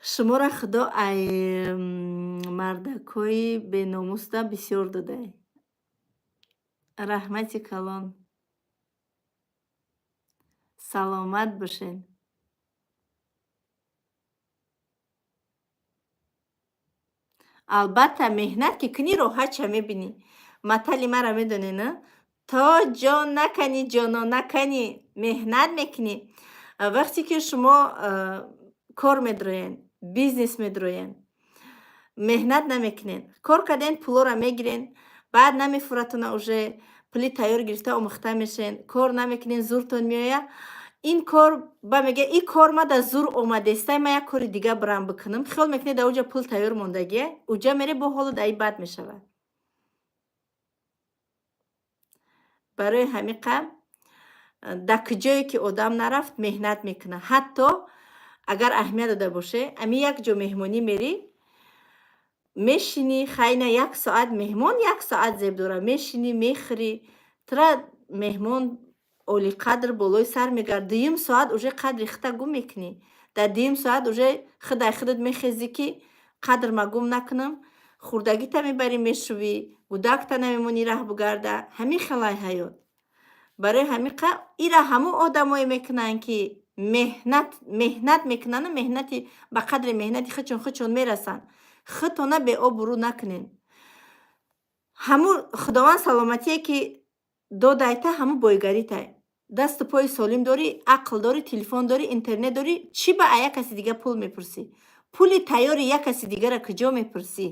Шуморо Худо ай мардакҳои беномусда бисёр додай. Раҳмати калон. Саломат бошед. Албатта, меҳнат ки кунӣ, роҳатша мебинӣ. Матали мара медонед, на? То ҷон наканӣ, ҷонон наканӣ, меҳнат мекунӣ. Вақте ки шумо кор медроен, бизнес медроен, меҳнат намекунед, кор карден, пулоро мегирен, баъд намефуратона, уже пули тайёр гирифта омӯхта мешавен, кор намекунен, зуртон меояд. Ин кор ба мега, ин кор ма да зур омадестай, ма як кори дига бирам бикунам. Хиёл мекунед, дар уҷа пул тайёр мондагия, уҷа мере, бо ҳолу даи бад мешавад. Барои ҳамиқа дар куҷое ки одам нарафт, меҳнат мекунад. Ҳатто агар аҳамият дода боше, ами як ҷо меҳмонӣ мерӣ, мешинӣ, хайна як соат меҳмон як соат зеб дорад, мешинӣ, мехӯрӣ, тура меҳмон олиқадр болои сар мегард. Дуюм соат уже қадри худта гум мекунӣ. Дар дуюм соат уже худай худат мехезӣ, ки қадр ма гум накунам, хурдагита мебарӣ, мешувӣ, гудакта намемонӣ раҳ бугарда. Ҳамин хелай ҳаёт. Барои ҳамиқа ира ҳамун одамое мекунанд, ки меҳнат мекунанду меҳнати ба қадри меҳнати худшон мерасанд. Худтона беобрӯ накунед. Ҳамун Худованд саломатие ки додайта, ҳамун бойгаритай. Дасту пои солим дорӣ, ақл дорӣ, телефон дорӣ, интернет дорӣ, чӣ ба як каси дига пул мепурсӣ? Пули тайёри як каси дигара куҷо мепурсӣ?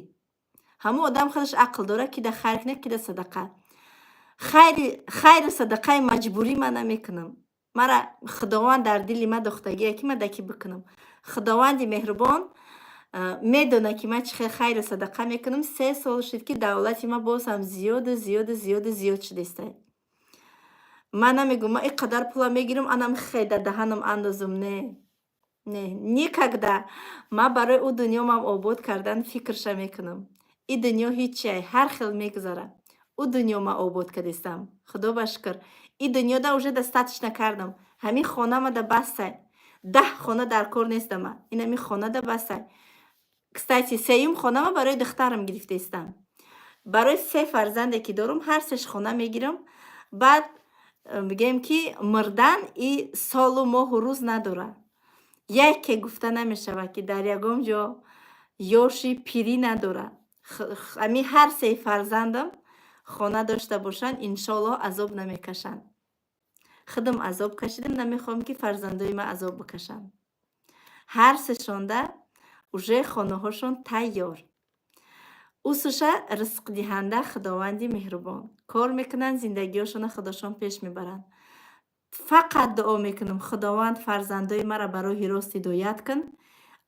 Ҳамун одам худаш ақл дорад, ки да хайр кунад, ки да садақа. Хайру садақаи маҷбурӣ ман намекунам. Мара Худованд дар дили ман дохтагие, ки ман да кӣ бикунам. Худованди меҳрубон медонад, ки ман чӣ хел хайру садақа мекунам. 3 сол шуд, ки давлати ман боз ҳам зиёду зиёду зиёду зиёд шудестай. Ман намегӯям, ман ин қадар пулам мегирам, анам хе дар даҳанам андозам. Не, не, никогда. Ман барои ӯ дунёмам обод кардан фикрша мекунам. Ин дунё ҳиччиай, ҳар хел мегузарад. Ӯ дунё ман обод кардистам. Худо ба шукр. Ин дунёда уже достаточно кардам. Ҳамин хонамада бастай. 10 хона дар кор нестама. Ин ҳамин хонада бастай. Кстати, сеюм хонама барои духтарам гирифтаистам. Барои се фарзанде ки дорум, ҳар сеш хона мегирам. Баъд бигӯем, ки мурдан и солу моҳу рӯз надорад. Яке гуфта намешавад, ки дар ягон ҷо ёши пирӣ надорад. Ҳамин ҳар сеи фарзандам хона дошта бошанд, иншоаллоҳ, азоб намекашанд. Худам азоб кашидам, намехоҳам, ки фарзандои ман азоб бикашанд. Ҳар сешонда уже хонаҳошон тайёр. Усуша ризқдиҳанда Худованди меҳрубон. Кор мекунанд, зиндагиҳошонро худошон пеш мебаранд. Фақат дуо мекунам: Худованд, фарзандои маро ба роҳи рост ҳидоят кун.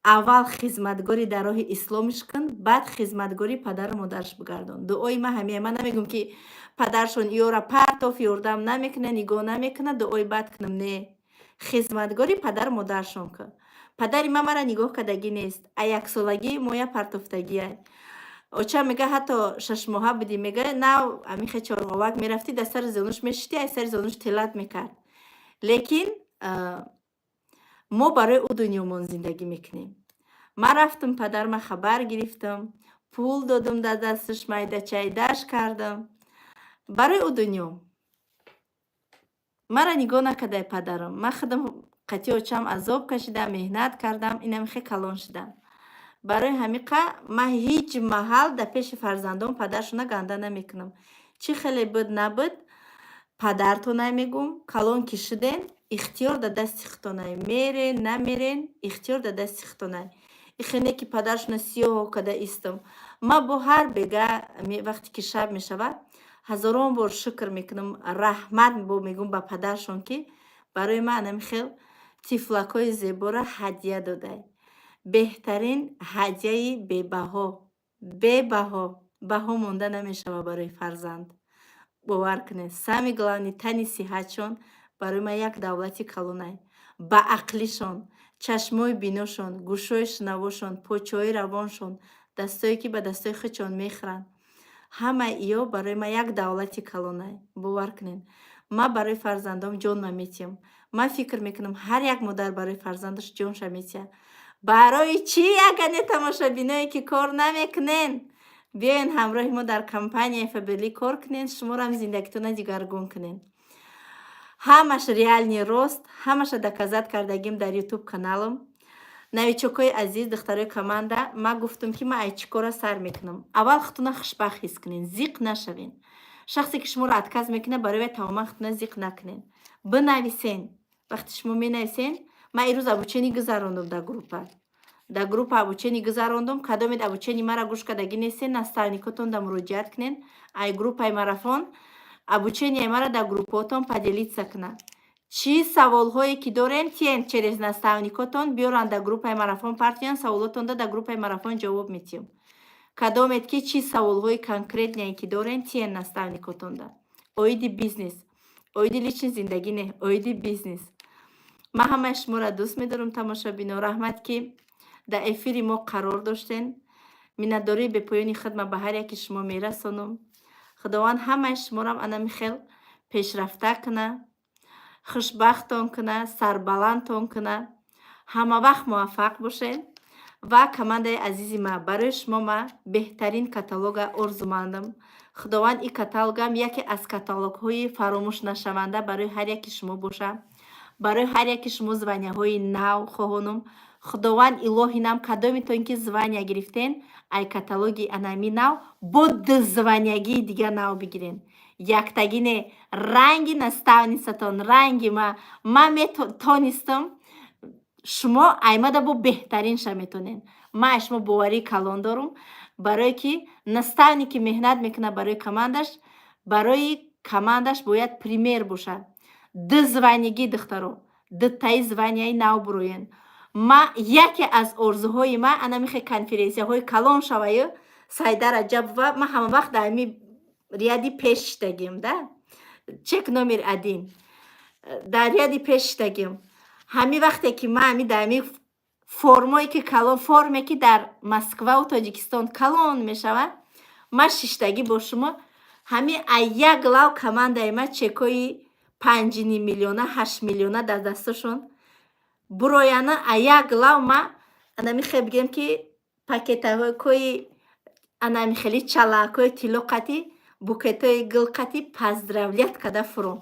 Аввал хизматгори дар роҳи исломиш кун, баъд хизматгори падару модараш бигардон. Дуои ман ҳамин. Ман намегӯям, ки падаршон ёра партоф, ёрдам намекунад, нигоҳ намекунад, дуои бад кунам. Не. Хизматгори падару модаршон кун. Падари ман маро нигоҳ кардагӣ нест. А яксолагӣ моя партофтагиай. Очам мега, ҳатто 6 моҳа будӣ, мега, нав ҳамин хел чорғовак мерафтӣ, дар сари зонуш мешиштӣ, аз сари зонуш телат мекард. Лекин мо барои ӯ дунёмон зиндагӣ мекунем. Ман рафтам, падарма хабар гирифтам, пул додам дар дасташ, майдачайдаш кардам. Барои ӯ дунё. Маро нигоҳ накардай падарам. Ман худам қатъи очам азоб кашидам, меҳнат кардам, инам хе калон шудам. Барои ҳамиқа ман ҳеҷ маҳал дар пеши фарзандон падаршона ганда намекунам. Чӣ хеле буд набуд, падартонай мегӯм, калон ки шуден, ихтиёр дар дасти худтонай. Мерен, намерен, ихтиёр дар дасти худтонай. Ихе не, ки падаршона сиёҳ карда истам. Ман бо ҳар бега, вақте ки шаб мешавад, ҳазорон бор шукр мекунам, раҳмат бо мегӯм ба падаршон, ки барои ман анами хел тифлакҳои зеборо ҳадя додай. Беҳтарин ҳадяи бебаҳо, бебаҳо, баҳо монда намешавад барои фарзанд. Бовар кунед, самый главный, тани сиҳатшон барои ман як давлати калонай. Ба ақлишон, чашмои биношон, гӯшҳои шунавошон, почаҳои равоншон, дастое, ки ба дастои худшон мехӯранд. Ҳамаи иё барои ман як давлати калонай. Бовар кунед. Ман барои фарзандом ҷонма метиҳам. Ман фикр мекунам, ҳар як модар барои фарзандаш ҷонша метиҳад. Барои чӣ ягане тамошобиное, ки кор намекунен? Биёен, ҳамроҳи мо дар компанияи Фаберлик кор кунен, шуморо зиндагитона дигаргун кунен. Ҳамаш реальный рост, ҳамаша доказать кардагим дар Ютуб каналам. Новичокҳои азиз, духтарои команда, ман гуфтам, ки ман ай чӣ кора сар мекунам. Аввал худтона хушбахт ҳис кунед, зиқ нашавед. Шахсе, ки шуморо отказ мекунад, барои вай тамоман худтона зиқ накунед. Бинависен. Вақте шумо менависен, ман ирӯз обучение гузарондум дар группа. Дар группа обучение гузарондум. Кадомед обучение мара гӯш кардагӣ нестен, наставникотонда муроҷиат кунед. Ай группаи марафон обученияи мара дар группаотон поделиться кунад. Чӣ саволҳое ки дорем, тиен через наставникотон, биёранд, дар группаи марафон партиян, саволотонда дар группаи марафон ҷавоб метиҳем. Кадомед ки чӣ саволҳои конкретные ки дорен, тиен наставникотонда. Оиди бизнес, оиди личный зиндагӣ не, оиди бизнес. Ман ҳамаи шуморо дӯст медорам, тамошобино. Раҳмат, ки дар эфири мо қарор доштен. Миннатдории бепоёни худма ба ҳар яки шумо мерасонам. Худованд ҳамаи шуморам анами хел пешрафта куна, хушбахтон куна, сарбаландтон куна. Ҳамавақт муваффақ бошед. Ва командаи азизи ма, барои шумо ма беҳтарин каталога орзумандам. Худованд ин каталогам яке аз каталогҳои фаромӯшнашаванда барои ҳар яки шумо боша. Барои ҳар яки шумо званияҳои нав хоҳонам. Худованд илоҳи нам, кадометон ки звания гирифтен, ай каталоги анами нав бо ду званиягии дига нав бигирен. Яктагӣ не, ранги наставницатон, ранги ма. Ман метонистам, шумо аймада бо беҳтаринша метонен. Ман аз шумо боварии калон дорум, барое ки наставник ки меҳнат мекунад барои командаш бояд пример бошад. Ду званиягӣ, духтаро, дутаи званияи нав буроен. Ма яке аз орзуҳои ма ана михе конференсияҳои калон шаваю Сайда Раҷабова, ман ҳамавақт дар ҳами ряди пеш шидагим да, чек номер один дар ряди пеш шидагим. Ҳами вақте ки ман ҳами дар ҳами формое ки калон, форме ки дар Москваву Тоҷикистон калон мешавад, ман шиштагӣ бо шумо, ҳами а як лав командаи ма чекҳои 5,5 миллиона, 8 миллиона дар дастошон бурояна, а як лав ма анами хе бигем, ки пакетакҳои анами хели чалаакҳои тилло қатӣ, букетҳои гул қатӣ поздравлять карда фуром.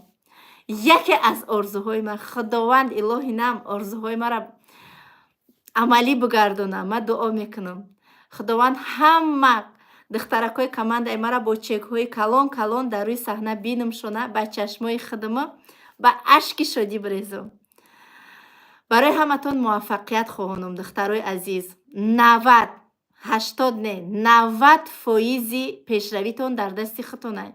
Яке аз орзуҳои ман, Худованд илоҳи нам орзуҳои маро амалӣ бигардона. Ман дуо мекунам, Худованд ҳама духтаракҳои командаи маро бо чекҳои калон калон дар рӯи саҳна бинамшона, ба чашмои худама ба ашки шодӣ бирезам. Барои ҳаматон муваффақият хоҳонам, духтарои азиз. 90, 80 не, 90 фоизи пешравитон дар дасти худтонай.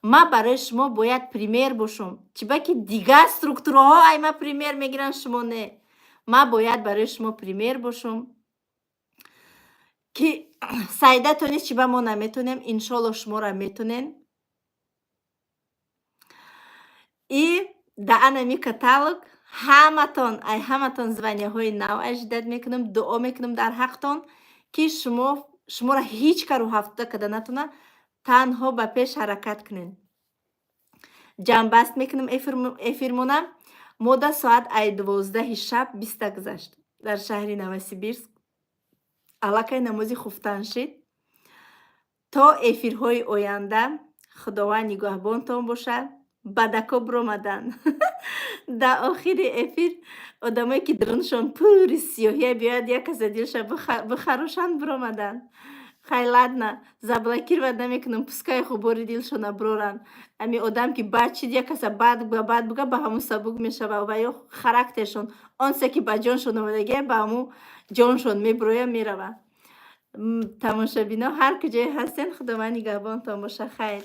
Ман барои шумо бояд пример бошам, чиба ки дигар структураҳо ай ма пример мегиранд, шумо не. Ман бояд барои шумо пример бошам, ки Сайда тонист, чиба мо наметонем? Иншолло, шуморо метонен. И да анами каталог ҳаматон, ай ҳаматон званияҳои нав ожидать мекунам. Дуо мекунам дар ҳақтон, ки шумо, шуморо ҳеҷ кар рӯҳафтода карда натона. Танҳо ба пеш ҳаракат кунед. Ҷамъбаст мекунам эфирмона. Мода соат ай 12-и шаб 20-та гузашт дар шаҳри Новосибирск. Аллакай намози хуфтан шид. То эфирҳои оянда Худованд нигоҳбонтон бошад. Бадако биромаданд дар охири эфир. Одамое ки даруншон пури сиёҳия биёяд, як каса дилша бихарошанд, биромаданд. Хай, ладно, заблокировать намекунам, пускай ғубори дилшона бироранд. Ами одам ки бад шид, як каса бад буга, бад буга, ба ҳамун сабук мешава ва ё характершон онсе ки ба ҷоншон омадагия, ба ҳамун ҷоншон мебироя, мерава. Тамошобино, ҳар куҷое ҳастен, Худованд нигаҳбонтон боша. Хайр.